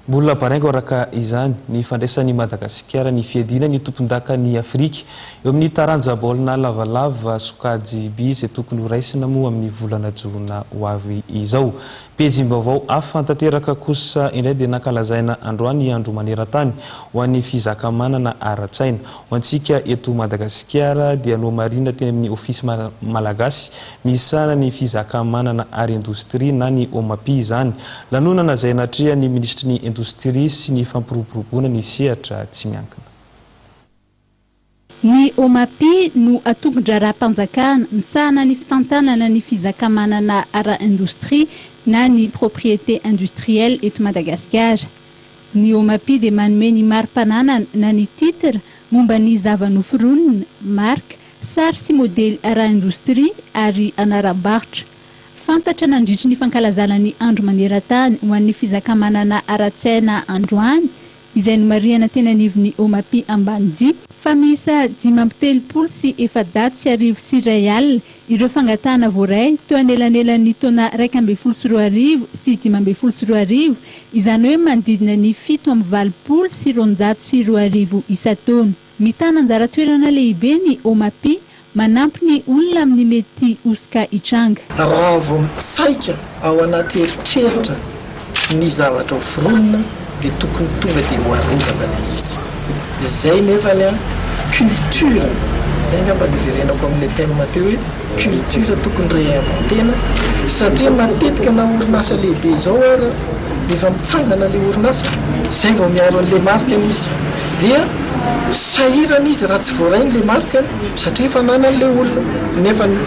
Mbola baraingo araka izany ny fandraisan'i Madagasikara ny fiadiana ny tompondakan'i Afrika eo amin'ny taranja baolina lavalava sokajy B izay tokony ho raisina moa amin'ny volana jona ho avy izao. Pejim-baovao hafa tanteraka kosa indray dia nankalazaina androany andro maneran-tany ho an'ny fizaka-manana ara-tsaina. Ho antsika eto Madagasikara dia nohamarina teny amin'ny Ofisy Malagasy misahana ny fizaka-manana ara-indostria na ny OMAPI izany. Lanonana izay natrehan'ny minisitry ny Indostria sy ny fampiroboroboana ny sehatra tsy miankina. Ny OMAPI no antokondraharaham-panjakana misahana ny fitantanana ny fizaka-manana ara-indostria na ny propriété industrielle eto Madagasikara. Ny OMAPI dia manome ny mari-pananana na ny titre momba ny zava-noforonina, marque, sary sy modely ara-indostria ary anaram-barotra. Fantatra nandritry ny fankalazana ny Andro maneran-tany ho an'ny fizaka-manana ara-tsaina androany, izay nomarihana teny anivon'ny OMAPI Ambanidia, fa miisa 1435 ireo fangatahana voaray teo anelanelan'ny taona 2011 sy 2015, izany hoe manodidina ny 287 isan-taona. Mitana anjara toerana lehibe ny OMAPI manampy ny olona amin'ny mety hosoka hitranga. Raha vao mitsaika ao anaty eritreritra ny zavatra ho foronina dia tokony tonga dia ho arovana ilay izy. Izay nefany an, culture, izay angamba no iverenako amin'ilay thème teo hoe culture tokony réinventer-na satria matetika na orinasa lehibe izao ara efa mitsangana ilay orinasa izay vao miaro an'ilay marque-ny izy dia sahirana izy raha tsy voarainy ilay marque-ny satria efa ananan'ilay olona nefa ny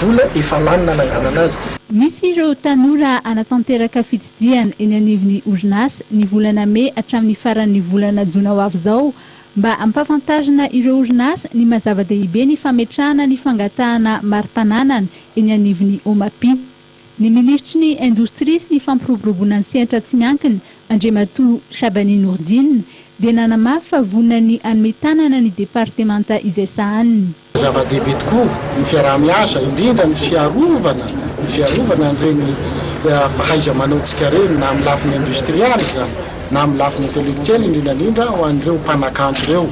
vola efa lany nananganana azy. Misy ireo tanora hanatanteraka fitsidihana eny anivon'ny orinasa ny volana mey hatramin'ny faran'ny volana jona ho avy izao mba hampahafantarina ireo orinasa ny maha zava-dehibe ny fametrahana ny fangatahana mari-pananana eny anivon'ny OMAPI. Ny minisitry ny Indostria sy ny fampiroboroboana ny sehatra tsy miankina, Andriamatoa Chabani Nourdine, dia nanamafy fa vonona ny hanome tanana ny departemanta izay sahaniny. Zava-dehibe tokoa ny fiaraha-miasa, indrindra ny fiarovana ny fiarovana an'ireny fahaiza-manaontsika ireny na amin'ny lafiny industrialy izany na amin'ny lafiny intellectuel indrindra indrindra ho an'ireo mpanakanto ireo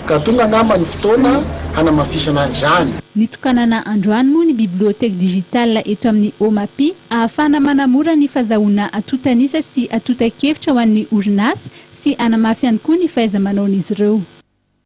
ka tonga angamba ny fotoana hanamafisana an'izany. Nitokanana androany moa ny bibliothèque digitale eto amin'ny OMAPI ahafahana manamora ny fazahoana antontan'isa sy antontan-kevitra ho an'ny orinasa sy hanamafy ihany koa ny fahaiza-manaon'izy ireo.